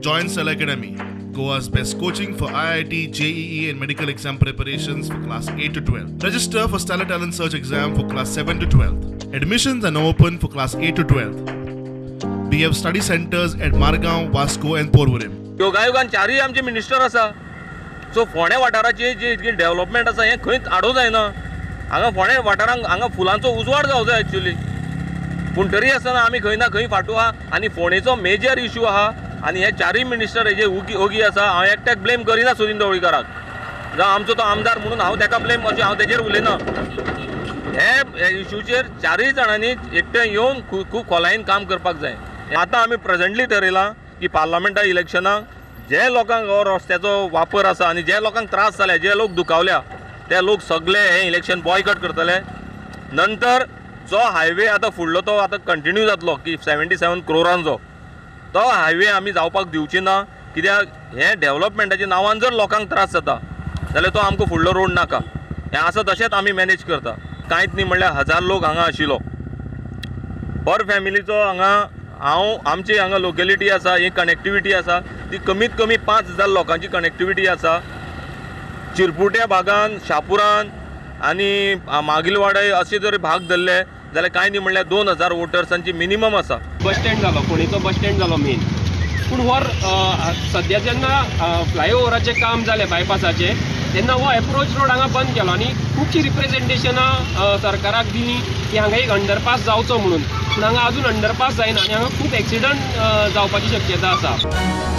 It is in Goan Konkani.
Join Stellar Academy, Goa's best coaching for IIT, JEE and medical exam preparations for class 8 to 12. Register for Stellar Talent Search exam for class 7 to 12. Admissions are now open for class 8 to 12. We have study centers at Margao, Vasco and Porvorim. योगायोगान चारूय आमचे मिनिस्टर आसा. सो फोंडें वाठाराची जी डेव्हलपमेंट आसा हें खंयच आडोवंक जायना. हांगा फोंडें वाठारांक हांगा फुलांचो उजवाड जावंक जाय एक्चुली, पूण तरी आसतना आमी खंय ना खंय फाटू आहा आनी फोंडेचो मेजर इशू आहा आनी हे चारूय मिनिस्टर हेजे ओगी आसा. हांव एकट्याक ब्लेम करिना सुदिन ढवळीकाराक, जावं आमचो तो आमदार म्हणून हांव ताका ब्लेम अशें हांव तेजेर उलयना. हे इशूचेर चारूय जाणांनी एकठांय येवन खूब खोलायेन काम करपाक जाय. आतां आमी प्रेजेंटली ठरयलां की पार्लमेंटा इलेक्शनाक जे लोकांक हो रस्त्याचो वापर आसा आनी जे लोकांक त्रास जाले, जे लोक दुखावल्या ते लोक सगळे हे इलेक्शन बॉयकट करतले. नंतर जो हायवे आतां फुडलो तो आतां कंटिन्यू जातलो की 77 क्रोरांचो तो हायवे आमी जावपाक दिवची ना, कित्याक हे डेव्हलपमेंटाच्या नांवान जर लोकांक त्रास जाता जाल्यार तो आमकां फुडलो रोड नाका. हें आसा तशेंच आमी मॅनेज करता. कांयच न्ही म्हणल्यार 1000 लोक हांगा आशिल्लो पर फॅमिलीचो हांगा हांव आमची हांगा लोकेलिटी आसा, ही कनेक्टिविटी आसा ती कमीत कमी 5000 लोकांची कनेक्टिविटी आसा. चिरपुट्या भागान, शापुरान आनी मागीलवाडे अशे जर भाग धरले जाल्यार कांय न्ही म्हणल्यार 2000 वोटर्सांची मिनिमम आसा. बस स्टँड जालो, फोंडेचो बस स्टँड जालो मेन, पूण हो सद्या जेन्ना फ्लायओवराचें काम जालें बायपासाचें तेन्ना हो एप्रोच रोड हांगा बंद केलो आनी खुबशीं रिप्रेजेंटेशनां सरकाराक दिलीं की हांगा एक अंडरपास जावचो म्हणून, पूण हांगा अजून अंडरपास जायना आनी हांगा खूब एक्सिडंट जावपाची शक्यता आसा.